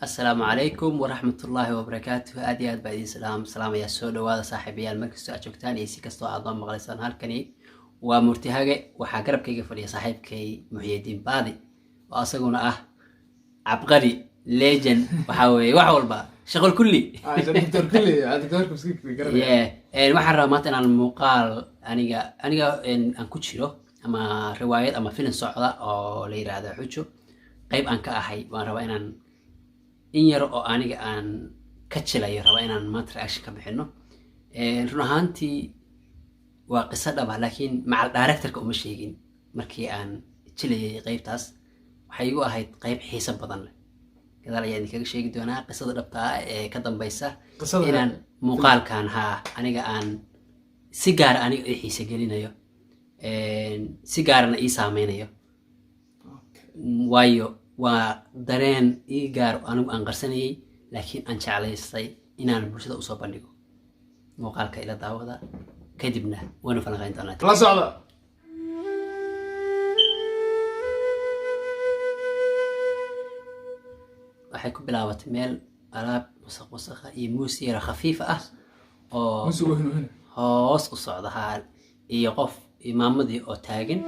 Asalaamu calaykum waraxmatullaahi wabarakaatuh. Aad iyo aad baa idiin salaamayaa. Soo dhawaada, saaxiibayaal, markastoo aad joogtaan iyo si kastoo aad noo maqlaysaan. Halkani waa Murtihage. Waxaa garabkayga fadhiya saaxiibkay Muxyidiin Baadi, oo asaguna ah cabqari, legend. Waxaa weeye wax walba, shaqal kulli. Yeah. Waxaan rabaa maanta inaan muuqaal aniga aan ku jiro ama riwaayad ama filim socda oo la yiraahdo Xujo, qayb aan ka ahay. Waan rabaa inaan in yar oo aniga aan ka jilayo, rabaa inaan maanta reaction ka bixino. Run ahaantii waa qiso dhaba, laakiin macal directorka uma sheegin. Markii aan jilayay qaybtaas, waxay igu ahayd qayb xiiso badan leh. Gadaal ayaa idinkaga sheegi doonaa qisada dhabta ah ee ka dambaysa inaan muuqaalkan haa aniga aan si gaara aniga ii xiise gelinayo, si gaarana ii saameynayo, waayo waa dareen ii gaar anigu aan qarsanayay, laakiin aan jeclaystay inaan bulshada usoo bandhigo. Muuqaalka ila daawada, kadibna waynu falanqayn doonaa. La socda. Waxay ku bilaabatay meel alaab wasaq wasaqa iyo muus yara khafiif ah oo musu weyn weyn hoos u socda haa, iyo qof iyo maamadii oo taagan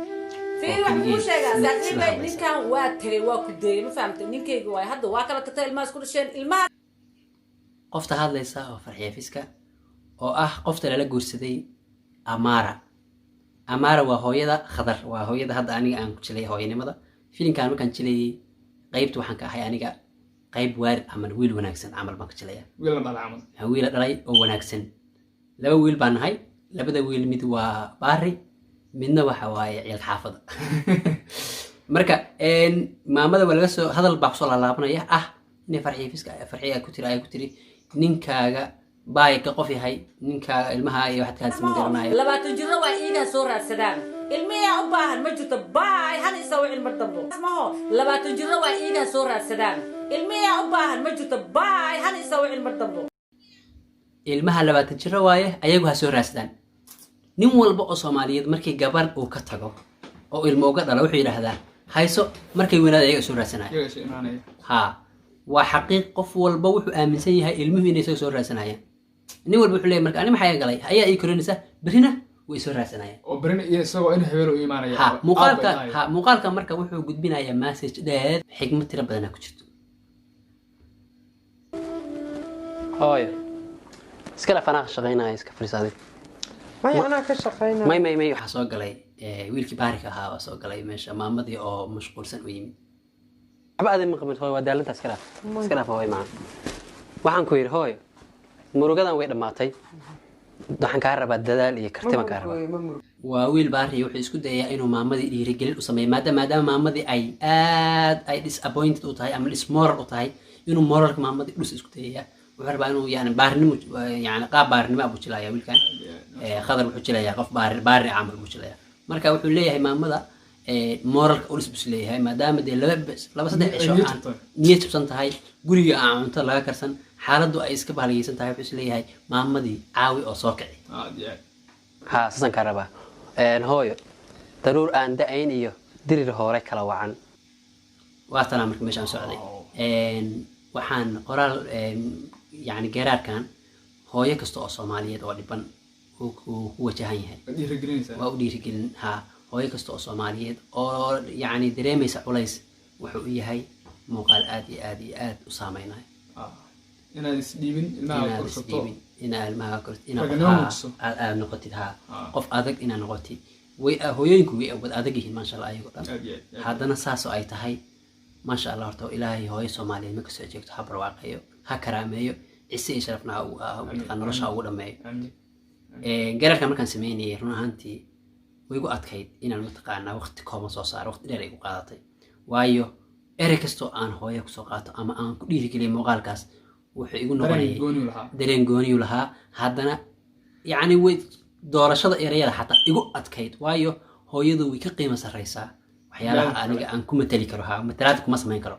Fiiri, oo waxaan kuu keligeed sheegaa isla saaxiibay. hadlaysa. Ninkan waa tegay, waa ku deeyay, ma fahamtay? Ninkayga waay, hadda waa kala tagtay, ilmaha isku dhasheen, ilmaha. Qofta hadlaysa oo Farxiya Fiska, oo ah qofta lala guursaday Amara. Amara waa hooyada Khadar, waa hooyada hadda aniga aan ku jilay hooyanimada filimkan. Markaan jilayay qaybta waxaan ka ahay aniga qayb waarid camal, wiil wanaagsan camal baan ka jilaya. Wiil la dhalay camal. Waxaan wiila dhalay oo wanaagsan. Laba wiil baan nahay. Labada wiil mid waa baari, midna waxa waaye ciyaalka xaafada. Marka maamada waa laga soo hadal baa kusoo laalaabanaya ah inay Farxiya Fiska, Farxiya ku tiri, ay ku tiri ninkaaga baay ka qof yahay, ninkaaga ilmaha iyo waxaad ka hadlaysa ma garanayo. 20 jirro waa iigaa soo raadsadaan, ilmiyaa u baahan ma jirto, baay hana isawa cilmo dambo maho. 20 jirro waa iigaa soo raadsadaan, ilmiyaa u baahan ma jirto, baay hana isawa cilmo dambo. Ilmaha 20 jiro waaye, ayagu ha soo raadsadaan. Nin walba oo Soomaaliyeed markii gabar uu ka tago oo ilmo uga dhalo, wuxuu yidhaahdaa hayso, markay weynaada ayaga soo raadsanaya. Iyaga shay imaanaya. Haa, waa xaqiiq. Qof walba wuxuu aaminsan yahay ilmuhu inay isaga soo raadsanayaan. Nin walba wuxuu leeyahay, marka ani maxaa galay, ayaa ii korinaysa, berrina way soo raadsanayaan. Oo berina iyo isagoo in hebel u imaanaya. Ha, muuqaalka. Aabba imaanaya. Ha, muuqaalka marka wuxuu gudbinayaa message dheer, xigmad tiro badanaa ku jirto. Hooyo, iska dhaf, anaa shaqaynaya, iska fadhiisaaday. Maya, anaa ka shaqaynaya. May, may, may. Waxaa soo galay wiilkii baarika ahaa baa soo galay meesha, maamadii oo mashquulsan u yimid. Waxba aadin ma qabin, hooyo, waa daalantaa. Iska dhaaf, iska dhaaf, hooyo macaan. Waxaan ku yidhi, hooyo, murugadan way dhammaatay. Waxaan kaa rabaa dadaal iyo karti baan kaa rabaa. Ma murug. Waa wiil baari, wuxuu isku dayayaa inuu maamadii dhiirigelin u sameeyo, maadaama maamadii ay aad ay disappointed u tahay ama dismoral u tahay, inuu moralka maamadii dhus isku dayayaa. Wuxuu rabaa inuu yani baarinimo, yani qaab baarinimo ah buu jilayaa wiilkan. Khadar wuxuu jilayaa qof baari, baari camal buu jilayaa. Marka wuxuu leeyahay maamada moralka ulis buu leeyahay, maadaama dee laba saddex Ay cisho niyad aan jabtay. Niyad jabsan tahay, guriga aan cunto laga karsan, xaaladdu ay iska bahaliyeysan tahay. Wuxuu is leeyahay maamadii caawi oo soo kici. Aad iyo aad. Haa, saasaan kaa rabaa. Hooyo, daruur aan da-ayn iyo dirir hore kala wacan waa tanaa. Marka meeshaan socday, waxaan qoraal yani geeraarkan hooyo kasta oo Soomaaliyeed oo dhiban uu ku wajahan yahay. Waad dhiirigelinaysaa. Waa u dhiirigelin. Haa, hooyo kasta oo Soomaaliyeed oo yani dareemaysa culays, wuxuu u yahay muuqaal aad iyo aad iyo aad u saameynaya. Ah, inaad isdhiibin, ilmaha inaad korsato. Isdhiibin, inaad ilmaha inaad Raganimo haa, muujiso. aad noqotid, haa, qof adag inaad noqotid. Way hooyooyinku way wad adag yihiin, maasha Allah, ayagoo dhan. Aad iyo aad. Haddana saasoo ay tahay, maasha Allah, horta Ilaahay hooyo Soomaaliyeed ma kasoo jeegto, ha barwaaqeeyo, ha karaameeyo, cise iyo sharafna ha nolosha ha ugu dhameeyo. Amiin. Garaarka markaan sameynayay, run ahaantii way igu adkayd inaan mataqaanaa waqti kooban soo saaro. Waqti dheer ay igu qaadatay, waayo erey kastoo aan hooyo kusoo qaato ama aan ku dhiirigeliyo muuqaalkaas, wuxuu igu Dareen noqonayay gooni lahaa. Dareen gooniyu lahaa. Haddana yacni way doorashada ereyada xataa igu adkayd, waayo hooyadu way ka qiimo sarreysaa waxyaalaha Meel aniga aan ku matali karo. Ha, matalaad kuma samayn karo.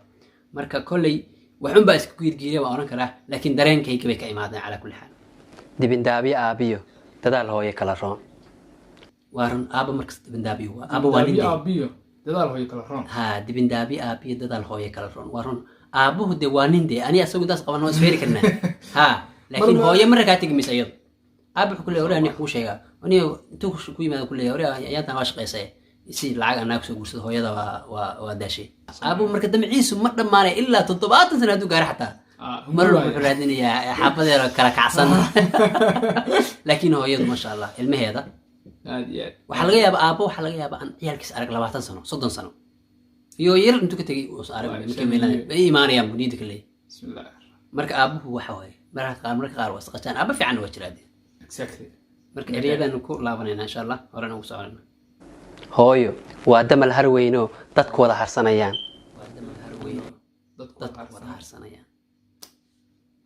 Marka kolley waxun baa isku giirgiiriya waan oran karaa, laakiin dareenkayga bay ka imaadeen. Calaa kulli xaal, dibindaabyo aabiyo dadaal hooyo kala roon. Waa run, aaba markas dibindaabiyo waa aaba, waa nin Daabiyo dee. Aabiyo dadaal hooyo kala roon. Ha, dibindaabyo aabiyo dadaal hooyo kala roon, waa run. Aabuhu dee waa nin dee, ani asagu intaas qaban waa isfeeri karnaa. Ha, laakiin hooyo marra kaa tegi maysa iyadu. Aaba wuxuu ku leeyahay, "Wariyaa, nin kuu sheegaa aniga intuu ku yimaado ku leeyahay, wariyaa, ayaantan waa shaqaysay, si lacag anaa kusoo guursado." Hooyada waa daashay. Aabuhu marka damciisu ma dhammaanay ilaa 70 sana hadduu gaaro xataa. Mar walba wuxuu raadinayaa xaabadeeda kala kacsan. Laakiin hooyadu, maasha Allah, ilmaheeda Aad iyo aad. waxaa laga yaabaa aabbo, waxaa laga yaabaa aan ciyaalkiis arag 20 sano, 30 sano iyo yar intuu ka tegay uusan arag. Waa markay shan meelaan iyo- ay imaanayaan buu niyadda ka leeyahay. Bismillah. Marka aabuhu waxa waaye mararka qaar waa isqashaan. Aabba fiican waa jiraa dee. Marka ereyadaanu ku laabanayna, insha Allah, horena ugu soconayna. Hooyo waa damal harweyno dadku wada harsanayaan. Waa damal harweyno Dadku dadku wada harsanayaan.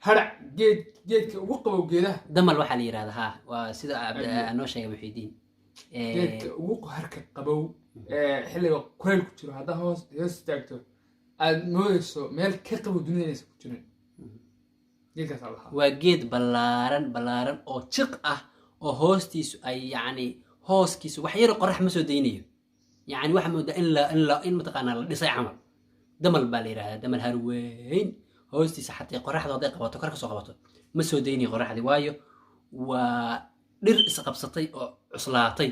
Harac, geed, geedka ugu qabow geedaha. Damal waxaa la yidhahdaa, ha, waa sida noo sheegay Muxiidiin. Geedka ugu harka qabow ee xilliga kuleyl ku jiro, haddaa hoos istaagto aad moodeyso meel ka qabow dunida inaysan ku jirin, geedkaasaa lahaa. Waa geed ballaaran ballaaran oo jiq ah oo hoostiisu ay, yacni, hooskiisu wax yaro qorax ma soo daynayo. Yacni waxaa moodaa in mataqaanaa la dhisay camal. Damal baa la yidhahdaa, damal harweyn. Hoostiisa xataa qoraxdu hadday qabato, kor ka soo qabato, ma soo daynayo qoraxdii, waayo waa dhir isqabsatay oo cuslaatay.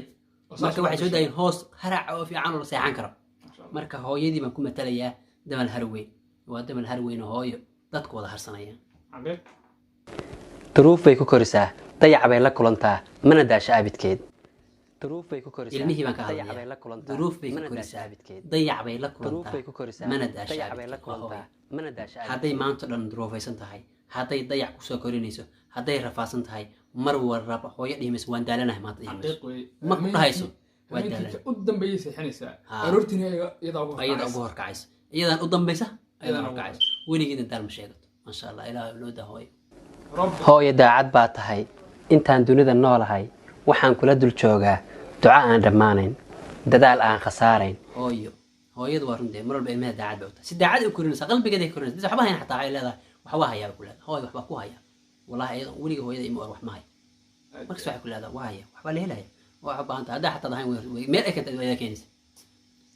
Oo saas Marka waxay soo u daayeen hoos harac oo fiican oo la seexan karo. Masha Allah. Marka hooyadii baan ku matalayaa damal harweyn. Waa damal harweyn oo hooyo dadku wada harsanayaan. Xaqiiq. Duruuf bay ku korisaa, dayac bay la kulantaa, mana daasha abidkeed. Duruuf bay ku korisaa. Ilmihii baan ka Dayac hadlayaa. bay la kulantaa, Duruuf bay ku mana daasha korisaa, abidkeed. dayac bay la Duruuf kulantaa, bay ku korisaa, mana daasha dayac bay la abidkeed. Waa hooyo. kulantaa, mana daasha abidkeed. Hadday maanta dhan duruufaysan tahay, hadday dayac kusoo korinayso, hadday rafaadsan tahay, mar warraba hooyo dhihi mayso "Waan daalanahay maanta," dhihi mayso. Xaqiiq wey. Ma ku dhahayso "Waa Habeenkii daalan." u dambeeyay seexinaysaa. Ha. Aroortiina iyadaa ugu Ayada horkacaysa. ugu horkacaysa, iyadaan u dambaysa, ayadaan Iyadaan ugu horkacaysa. Weligeedna daal ma sheegato, maasha Allah. Ilaah noo daa hooyo. Rob. Hooyo, daacad baa tahay. Intaan dunida noolahay waxaan kula dul joogaa duco aan dhammaanayn, dadaal aan khasaarayn. Hooyo, hooyadu waa runtee, mar walba ilmaha daacad bay u tahay. Si daacad ay u korinaysaa, qalbigeeda ay korinaysaa. Dadka waxba hayn xataa waxay leedahay "Waxbaa hayaa," bay ku leedahay. "Hooyo, waxbaa ku haya." Wallahi iyada weliga hooyada ima or wax ma hayo. Markas waxay ku leedahay "Waa haya, waxbaa la helaya, waa u baahan tahay." Haddaa xataa ahayn meel ay keentay waa keenaysa.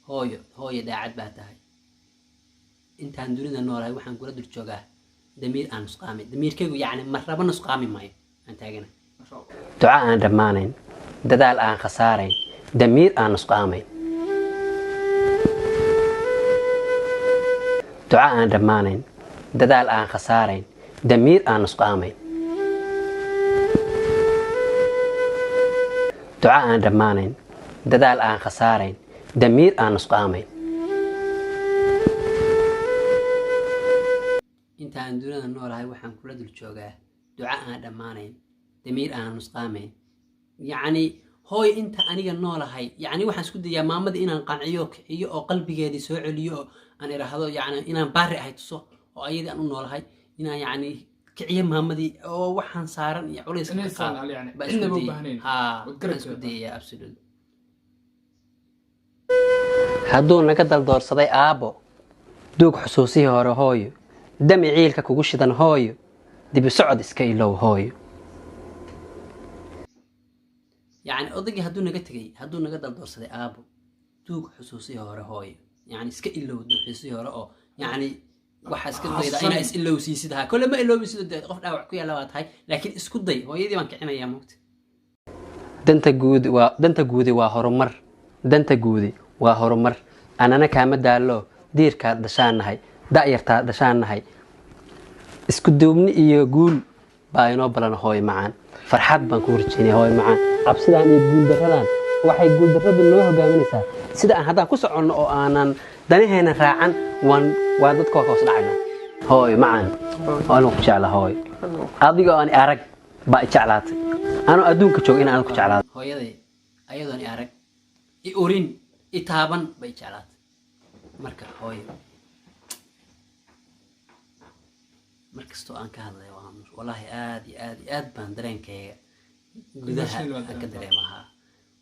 Hooyo, hooyo, daacad baa tahay. Intaan dunida noolahay waxaan kula dul joogaa damiir aan nusqaamin. Damiirkaygu yacni marraba nusqaami maayo, aan taagana. Masha Allah. Duco aan dhammaanayn, dadaal aan khasaarayn, damiir aan nusqaamayn. Duco aan dhammaanayn, dadaal aan khasaarayn, damiir aan nusqaamayn. Duco aan dhammaanayn, dadaal aan khasaarayn, damiir aan nusqaamayn. Intaan dunida noolahay waxaan kula dul joogaa duco aan dhammaanayn, damiir aan nusqaamayn. Yacni hooy, inta aniga noolahay, yacni waxaan isku dayaa maamadii inaan qanciyo, kiciyo oo qalbigeedii soo celiyo, oo aan idhaahdo, yacni inaan baari ahay tuso oo ayadii aan u noolahay, inaan yacni kiciyo maamadii oo waxaan saaran iyo culayska ka Inaysan qaado. yani Baa isku cidnaba u dayay. baahnayn. Haa. Waad garab Baan isku joogtaa. dayayaa, absolute. Hadduu naga daldoorsaday aabbo, duug xusuusihii hore hooyo, dami ciilka kugu shidan hooyo, dibi socod iska ilow hooyo. Yacni odaygii hadduu naga tegey, hadduu naga daldoorsaday aabbo, duug xusuusihii hore hooyo, yacni iska ilow duug xusuusihii hore oo yacni waxaa iska dayda inaa is ilowsiisid. Ha, kole ma ilowsiisid dee, qof dhaawac ku yaalla baa tahay, laakiin isku day. Hooyadii baan kicinayaa, mugta. Danta guud waa danta guudi waa horumar. Danta guudi waa horumar. Anana kaama daallo, diirkaad dhashaan nahay, da'yartaad dhashaan nahay. Isku duubni iyo guul baa inoo balan hooyo macaan. Farxad baan ku horjeynaya hooyo macaan. Cabsidaan iyo guuldaradan waxay guuldarradu noo hogaaminaysaa sida aan haddaan ku soconno oo aanan danaheena raacan, waan waa dadka waa ka hoos dhacayna. Hooyo macaan, waan ku jeclaa hooyo. Adigoo aan arag baa i jeclaatay, anoo adduunka jooga in aan ku jeclaado. Hooyaday ayadoon i arag, i urin, i taaban bay jeclaatay. Marka hooyo, mar kastoo aan ka hadlayo waan wallaahi aad iyo aad iyo aad baan dareenkayga gudaha Emotional baad aan ka dareemtaa. Dareemahaa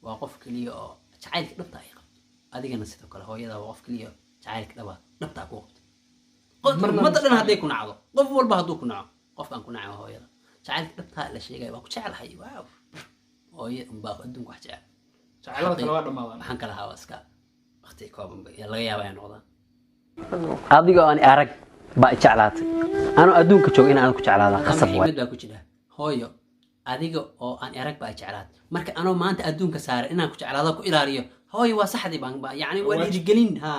waa qof keliya oo jacaylka dhabta ay qabto. Adigana sidoo kale, hooyada waa qof keliya oo jacaylka dhabta ku qabto. Marna Ummadda dhan nusqaamin. Hadday ku nacdo, qof walba hadduu ku naco, qofkaan ku nacay waa hooyada. Jacaylka dhabta la sheegaya waa ku jeclahay, waaw, hooyo unbaa adduunka wax jecel. Jacaylada kale waa dhammaadaan. Waxaan kala ahaa waa iska waqti kooban bay laga yaabaa inay noqdaan. Adigoo aan arag Baa i jeclaatay anoo adduunka jooga in aan ku jeclaada khasab waay. Xigmad baa ku jira. Hooyo, adiga oo aan erag baa jeclaad, marka anoo maanta adduunka saaray inaan ku jeclaado, ku ilaaliyo, hooyo, waa saxdii baan yani waa Waajib. dhiirigelin. Ha,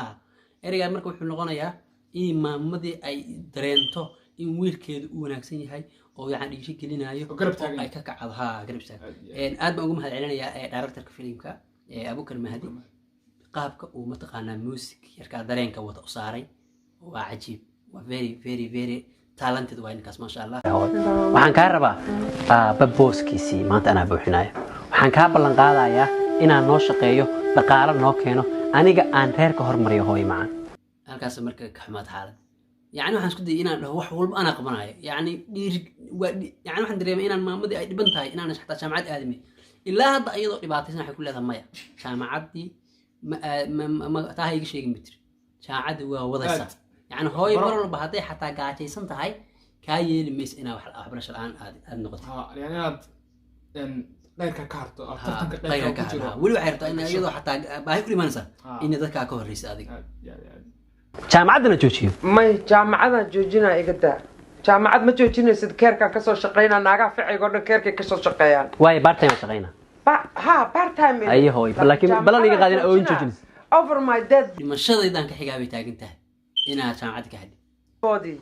ereygaa marka wuxuu noqonayaa in maamadii ay dareento in wiilkeedu u wanaagsan yahay oo yani dhiirigelinayo Oo garab oo taagan. ay ka kacdo, ha, garab taagan. Aad iyo aad. Aad baan ugu mahad celinayaa directorka filimka, Abukar Mahdi, qaabka uu mataqaanaa music yarkaa dareenka wata u saaray waa cajiib, waa very very very talented waa ninkaas, maasha Allah. Waxaan kaa rabaa aabba booskiisii maanta anaa buuxinayo. Waxaan kaa ballan qaadayaa inaan noo shaqeeyo, dhaqaalo noo keeno, aniga aan reerka hormariyo, hooyo macaan. Halkaas marka ka xumaad xaalad, yani waxaan isku dayay inaan dhaho wax walba anaa qabanayo, yani dhiiri waa yani waxaan dareemay inaan maamadii ay dhiban tahay, inaan xataa jaamacad aadamay. Ilaa hadda iyadoo dhibaataysan waxay ku leedahay maya, jaamacaddii ma taa ha iga sheegin bitir, jaamacaddi waa wadaysaa. Aad. Yani hooyo Baro. mar walba hadday xataa gaajaysan tahay kaa yeeli mayso inaa waxbarasho la-aan aad noqoto. Ha, yani inaad dheyrka ka harto, aad tartanka qayrka dheyrka ka ku jiro. hadha weli waxay rabtaa in iyadoo xataa baahi ku dhimanaysa inay dadkaa ka horreysa adiga. Aad iyo aad iyo aad. Jaamacaddana joojiyo. May, jaamacadaan joojinaa, iga daa. Jaamacad ma joojinaysid, care-kaan kasoo shaqeynaa. Naagaha ficayga oo dhan care-kay kasoo shaqeeyaan. Waayo, part time aan shaqaynaa. Ha, part time. Aye, hooyo, laakiin balan iga qaadin oo in joojinaysa. Over my dead Dhimashadaydaan ka xigaa bay taagan tahay inaad jaamacadda ka hadhi. body.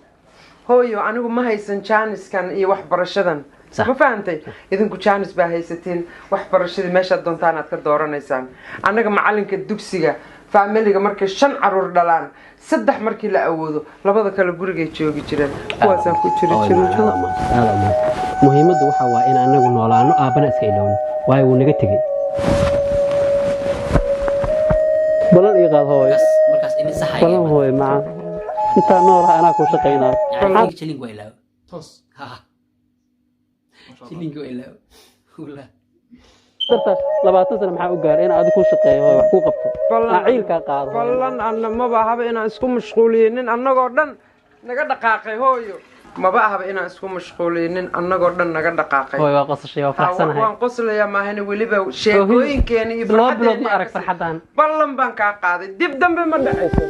Hooyo, anigu ma haysan jaaniskan iyo waxbarashadan. Sax. Ma fahantay? Idinku jaanis baa haysatiin, waxbarashadii meeshaad doontaan aad ka dooranaysaan. Annaga macalinka dugsiga, faamiliga markay shan caruur dhalaan, saddex markii la awoodo, labada kale gurigay joogi jireen. Kuwaasaan ku jiri Hooyo jiray. macaan, aad u mahadsan, aad u mahadsan. Muhiimaddu waxa waa in anagu noolaano, aabbana iska ilowno, waayo wuu naga tegey. Balan ii qaad, hooyo. Markaas ini saxaya. Balan, hooyo macaan, intaa noolaha anaa kuu shaqaynaa. Yani jilinka waa ilaawo. Toos. Ha. Masha Allah. Jilinka waa ilaawo, wallah. Darta 20 sano maxaa u gaaray inaan adigu kuu shaqeeyo, hooyo, wax kuu qabto, aan ciilkaa qaado, hooyo. Ballan anna maba ahaba inaan isku mashquuliyinin annagoo dhan naga dhaqaaqay. Hooyo, maba ahaba inaan isku mashquuliyinin annagoo dhan naga dhaqaaqay. Hooyo, waa qosashay, waa Ha, faraxsanahay. Waan qoslayaa maahane, weliba sheekooyinkeena iyo 2 bilood ma farxaddeena arag farxaddan. Ballan baan kaa qaaday, dib dambe ma dhacayso,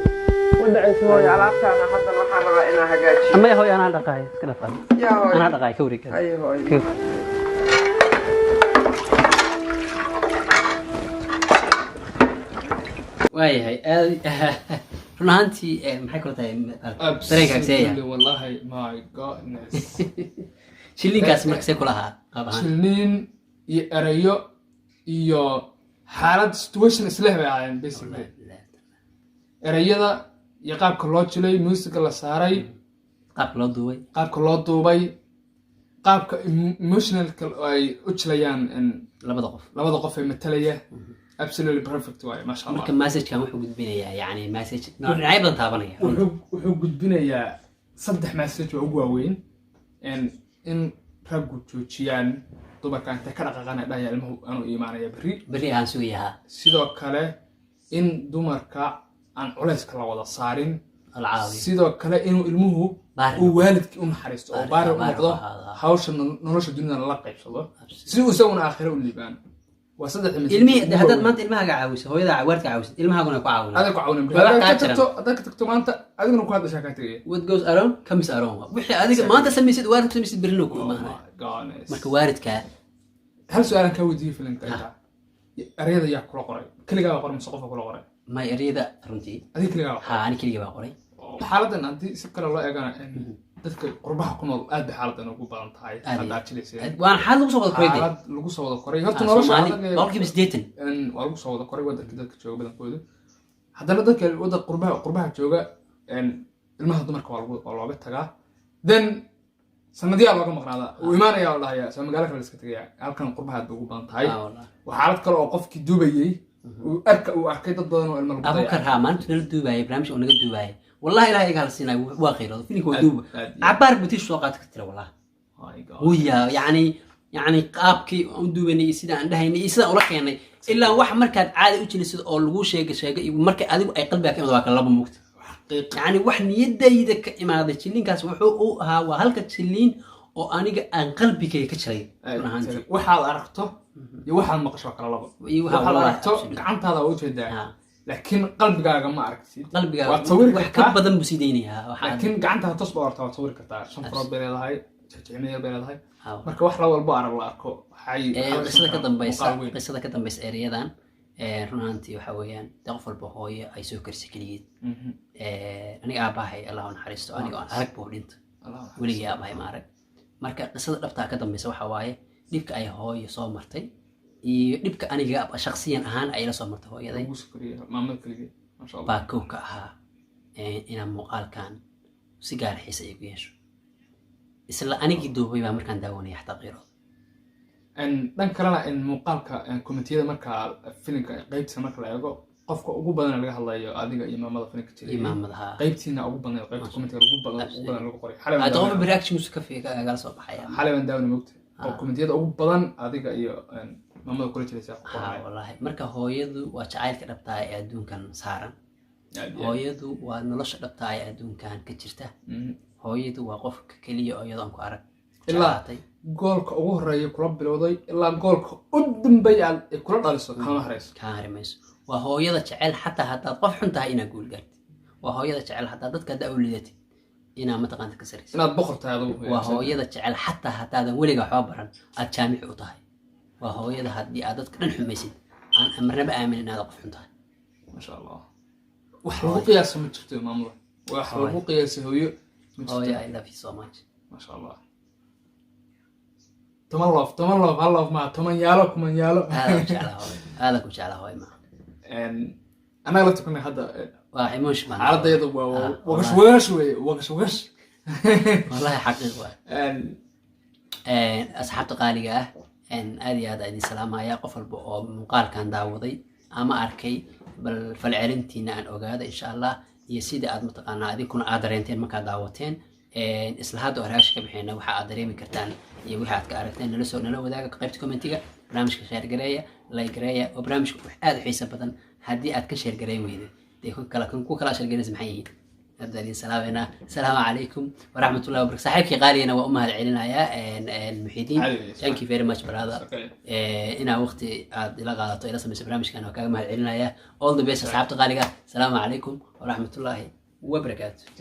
ma dhacayso. Hooyo, alaabtaana haddan waxaan rabaa inaan hagaajiyo. Maya hooyo, anaa dhaqaayo, iska dhaf adiga. Yaa hooyo. Anaa dhaqaayo, ka wareeg. Haye hooyo. Waayahay, aad run ahaantii maxay kula tahay dareenkaaga see yahay? Absolutely, wallahi, my goodness. Shilinkaas marka see kula ahaa qaab ahaan? Jilniin iyo erayo iyo xaalad situation isleh bay ahaayeen basically. Erayada iyo qaabka loo jilay, muusiga la saaray, qaabka loo duubay, qaabka loo duubay, qaabka emotionalka ay u jilayaan labada qof, labada qof ee matalaya, absolutely perfect waaye, maasha Allah. Marka messagekan wuxuu gudbinayaa, yani message nooc dhinacyo badan taabanaya. Wuxuu gudbinayaa saddex message waa ugu waaweyn. In raggu joojiyaan dumarka intay ka dhaqaaqaan ay dhahaya ilmuhu anuu imaanaya berri. Berri aan sugayahaa. Sidoo kale in dumarka aan culayska la wada saarin. La caawiyo. Sidoo kale inuu ilmuhu Baari uu noqdo. waalidkii u naxariisto oo baari u baari noqdo, u ahaado. Hawsha nolosha dunida lala qaybsado si uu isaguna aakhiro u liibaan. Waa saddexda message Ilmihii ugu haddaad waaweyn. maanta ilmahaaga caawiso, hooyadaa waalidka caawisid, ilmahaaguna ku caawinaa. Adiga ku caawinin. Waa wax Haddaad kaa ka jiran. tagto, haddaad ka tagto maanta, adiguna ku hadashaa kaa tegaya. What goes around comes around. Wixii adiga maanta samaysid, waalidku samaysid, berrina ku Oh imaanaya. my goodness. Marka waalidka Hal su-aalan kaa weydiiyey filimka intaa: erayada yaa kula qoray? Keligaa baa qoray mise qofka kula qoray? May, ereyada runtii Adiga keligaa baa qoray? Ha, ani keligii baa qoray. Xaaladan haddii si kale loo eegana, in dadka qurbaha ku nool aad bay xaaladan ugu badan tahay. Aad iyo Hadda aad jilayseen. Waana xaalad lagu soo wada koray dee. Xaalad lagu soo wada koray horta nolosha Soomaali adag 80%. Waa lagu soo wada koray wadanka dadka jooga badankoodu. Haddana dadka wadan qurbaha jooga, ilmaha dumarka waa looga tagaa, then sanadyaa looga maqnaadaa, uu imaanaya oo dhahaya soo magaalo kale la iska tegaya. Halkan qurbaha aad bay ugu badan tahay. Ah, wallah. Waa xaalad kale oo qofkii duubayey uu arkay dad badan oo ilma lagu Abukar dayacay. Haa, maalintu nala duubaayay barnaamij oo naga duubaayay, wallahi ilaah iga halsiinay, waa qayroodo filimka waa duuba. Aad iyo Cabaar butiish soo qaata ka tira, wallahi. My God. Wuya, yani qaabkii aan u duubanay iyo sidaan aan dhahaynay iyo sidaan ula keenay, ilaa wax markaad caadi u jilisid oo lagu sheega sheega iyo marka adigu ay qalbiga ka imaado waa kala laba, mugta. Xaqiiq. Yani wax niyadayda ka imaaday jilinkaas wuxuu u ahaa, waa halka jiliin oo aniga aan qalbigayga ka jiray run ahaantii. Waxaad aragto iyo waxaad maqasho waa kala labo. Iyo Waxaad wallahi, aragto absolutely. gacantaada waa ujeedaa. Laakiin qalbigaaga ma aragtid. Qalbigaaga Waad sawiri wax ka kartaa. badan buu sii deynayaa waxaa. Laakiin gacanta toos baa horta waad sawiri kartaa. Shan farood bay leedahay, jexjexniyar bay leedahay. Marka wax la walbo arag la arko waxay waxaa la qisada ka karaa dambaysa muuqaal weyn. Qisada ka dambaysa ereyadan, run ahaantii waxa weeyaan dee qof walba hooyo ay soo karisay keligeed. Aniga aabahay, Allah u naxariisto, aniga aan arag buu dhinta. Allah naxariisto. Weligii aabahay ma arag. Marka qisada dhabtaa ka dambaysa waxa waaye dhibka ay hooyo soo martay iyo dhibka aniga shakhsiyan ahaan ay la soo martay hooyaday Ugu soo koriyay maamada keligii, masha Allah. baa kow ka ahaa inaan muuqaalkan si gaar xiisa igu yeesho. Isla anigii duubay baa markaan daawanaya xataa qiirooda. Dhan kalena in muuqaalka commentiyada marka filimka qaybtiisa marka la eego, qofka ugu badan laga hadlayo adiga iyo maamada filimka jiray. Iyo maamadaha. Qaybtiina ugu badan, qaybta commentiga ugu badan lagu qoray xalay baan Hadda qofba daawanay. Reactionkiisu ka kagala soo baxaya. Xalay baan daawanay, mogta, oo commentiyada ugu badan adiga iyo maamada kula jiraysa ku Ha. qornay. Wallahi, marka hooyadu waa jacaylka dhabtaa ee adduunkan saaran. Aad iyo aad. Hooyadu waa nolosha dhabtaa ee adduunkan ka jirta. Hooyadu waa qofka keliya oo iyadoo aan ku arag Ilaa jeclaatay. goolka ugu horeeya kula bilowday ilaa goolka u dambeeya ay kula dhaliso kama harayso. Kaa hari mayso. Waa hooyada jecel xataa haddaad qof xun tahay inaad guul gaartid. Waa hooyada jecel xataa dadka haddaa u lidatid inaa mataqaanta ka saraysid. Inaad boqor tahay adigu. Waa hooyada jecel xataa haddaadan weliga waxba baran aad jaamici u tahay. Waa hooyada haddii aad dadka dhan xumaysid aan marnaba aaminin inaad qof xun tahay. Masha Allah, wax lagu qiyaaso ma jirto maamada, wax lagu qiyaaso hooyo ma jirto. Hooyo, I love you so much. Masha Allah, 10 love, 10 love, hal love maa, 10 yaalo, kuman yaalo. Aadaan ku jeclaa hooyo, aadaan ku jeclaa hooyo maa. Annaga lafta kuna hadda waa emotion baan. Xaaladayadu waa wagash wagash wey, wagash wagash. Wallahi xaqiiq waa. Asxaabta qaaliga ah, aad iyo aad aan idin salaamaya. Qof walba oo muuqaalkan daawaday ama arkay, bal falcelintiina aan ogaada insha Allah, iyo sida aad mataqaanaa adinkuna aad dareenteen markaad daawateen. Isla hadda oo reaction ka bixina, waxa aad dareemi kartaan iyo wixii aad ka aragteen nala soo nala wadaaga qaybta commentiga. Barnaamijka share gareeya, like gareeya, oo barnaamijka wax aad u xiiso badan haddii aad ka share gareyn weydo, dee ku kala ku kala share gareynaysa maxay yihiin? Hadda idin salaameynaa. Asalaamu calaykum waraxmatullahi wabarakatu. Saaxiibkii qaaligana waa u mahad celinayaa, Muxidiin. Cali. Thank you very much, brother. Okay. Inaa waqti aad ila qaadato, ila samayso barnaamijkan, waa kaaga mahad celinayaa. All the best, asxaabta qaaliga. Asalaamu calaykum waraxmatullaahi wabarakaatu.